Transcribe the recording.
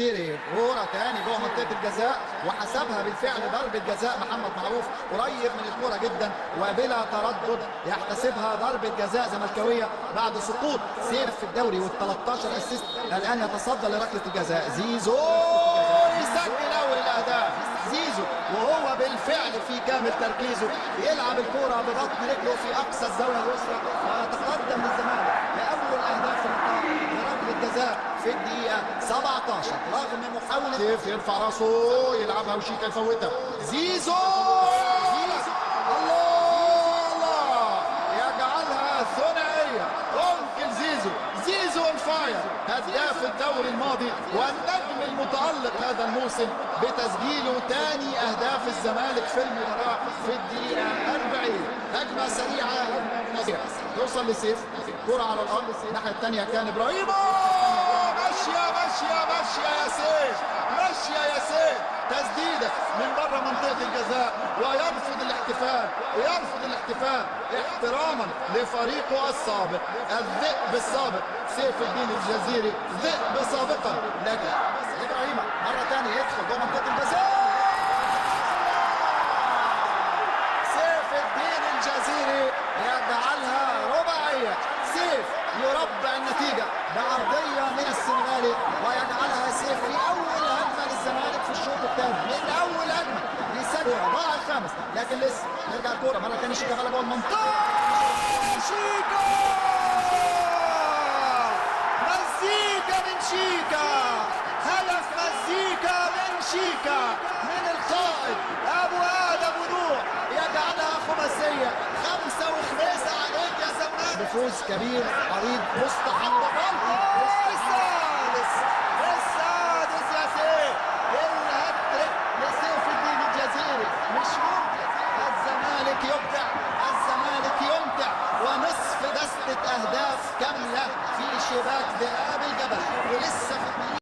الجزيري، كورة تاني جوه منطقة الجزاء وحسبها بالفعل ضربه جزاء. محمد معروف قريب من الكورة جدا وبلا تردد يحتسبها ضربه جزاء زملكاويه بعد سقوط سيف في الدوري وال13 assist. الان يتصدى لركله الجزاء زيزو، يسجل اول الاهداف زيزو وهو بالفعل في كامل تركيزه، يلعب الكرة ببطن رجله في اقصى الزاوية اليسرى ويتقدم للزمالك لاول اهداف اللقاء بركله جزاء في الدقيقة 17 رغم محاولة سيف يرفع راسه يلعبها وشيكا يفوتها زيزو، الله الله يجعلها ثنائية. uncle زيزو، زيزو on fire، هداف الدوري الماضي والنجم المتألق هذا الموسم بتسجيله ثاني اهداف الزمالك في المباراة في الدقيقة 40. هجمة سريعة توصل لسيف، كرة على الارض الناحية الثانية كان ابراهيم، ماشية ماشية ماشية يا سيف، ماشية يا سيف، تسديده من بره منطقة الجزاء ويرفض الاحتفال، يرفض الاحتفال احتراما لفريقه السابق الذئب السابق سيف الدين الجزيري، ذئب سابقا. لكن ابراهيم مرة ثانية يدخل جوه منطقة الجزاء، سيف الدين الجزيري يجعلها رباعية. سيف يربع النتيجة بعرضيه من السنغالي ويجعلها سيف في اول هجمة للزمالك في الشوط الثاني، من اول هجمة يسجل ضاع الخامس، لكن لسه نرجع الكورة مرة ثانية شيكا غلبه جوه المنطقة، شيكا مزيكا من شيكا، هدف مزيكا من شيكا من القائد ابو ادم ونوح، يجعلها خماسيه 5 و5 عليك يا زمان. بفوز كبير عريض مستحق. السادس، السادس يا سيف، الهاتريك لسيف الدين الجزيري، مش ممكن. الزمالك يبدع، الزمالك يمتع، ونصف دستة اهداف كاملة في شباك ذئاب الجبل، ولسه في